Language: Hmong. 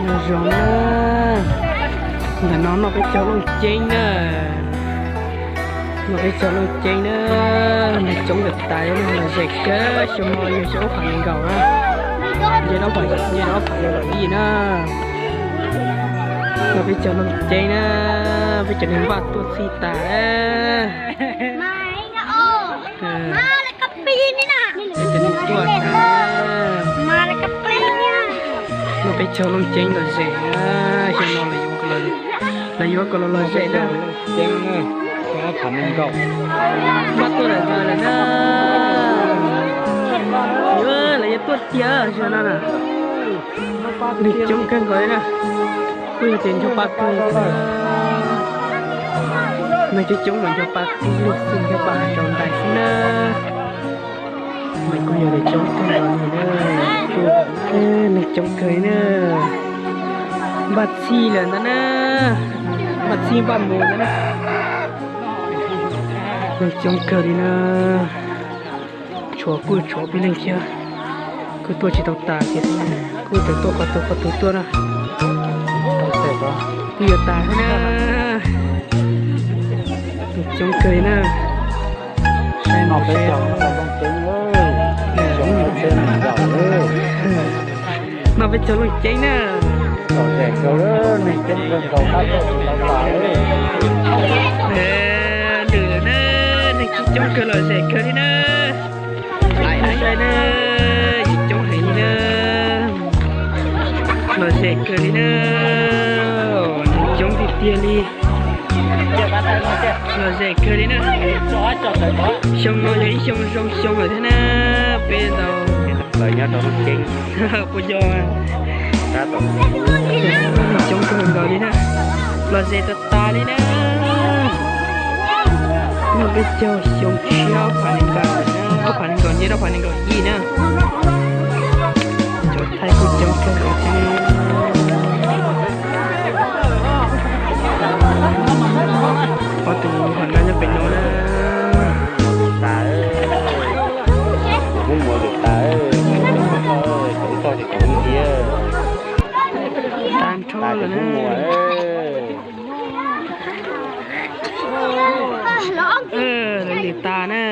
Zoo na, ntawm no noj peb caug Looj Ceeb na, noj peb caug Looj Ceeb na, neeg coob kawg tas, lom zem kawg, xyoo no yog xyoo ob phav nees nkaum na, yog ob phav, yog ob phav nees nkaum ib na, noj peb caug Looj Ceeb na, peb cov neeg npaj tuaj txhij tas na. Peb cov neeg tuaj tas na, noj peb caug Looj Ceeb lom zem na, xyoo no lawv yuav kom lom zem na. Npaj tuaj lawm ntawd lawm na, lawv yuav tuaj tiag xyoo no na. Neeg coob kawg nkaus li na, kuj yog tias ncho pa kawg, neeg coob coob los ncho pa tib lub xwb, ncho pa rau ntais xwb na. Mas kuj yog tias coob kawg nkaus li na, neeg coob kawg li na, npaj txhij lawm ntag na, npaj txhij npaj mus ntag na, neeg coob kawg li na. Tshuav kuj tshuav peb leeg thiab, kuj tuaj tsis tau tas kiag, kuj tseem tuaj qhov twg qhov twg tuaj na. Kuj yuav tas thiab na, coob kawg li na. Saib no peb caug, noj peb caug Looj Ceeb na. Lom zem kawg, neeg coob kawg nkaus tab tom tsis tau tas. Lwm lawm na, neeg coob kawg lom zem kawg li na. Saib na, yim coob heev li na, lom zem kawg li na, neeg coob tiag tiag li. Lom zem kawg li na. Xyoo no yog ib xyoo zoo xyoo lawm thiab na, peb tau nyob rau Looj Ceeb puas yog? Neeg coob kawg nkaus li na, lom zem tas tas li na. Noj peb caug xyoo tshiab ob phav nees nkaum, ob phav nees nkaum ib, ob phav nees nkaum ib na. Cov Thaib kuj coob kawg nkaus thiab. Ob tug hom nab nyob pem no na. Tas, Hmoob Muas lwm tas, Hmoob Muas, Hmoob Muas, Hmoob Muas, tas nrho lawm na. Lawv lwm tas na.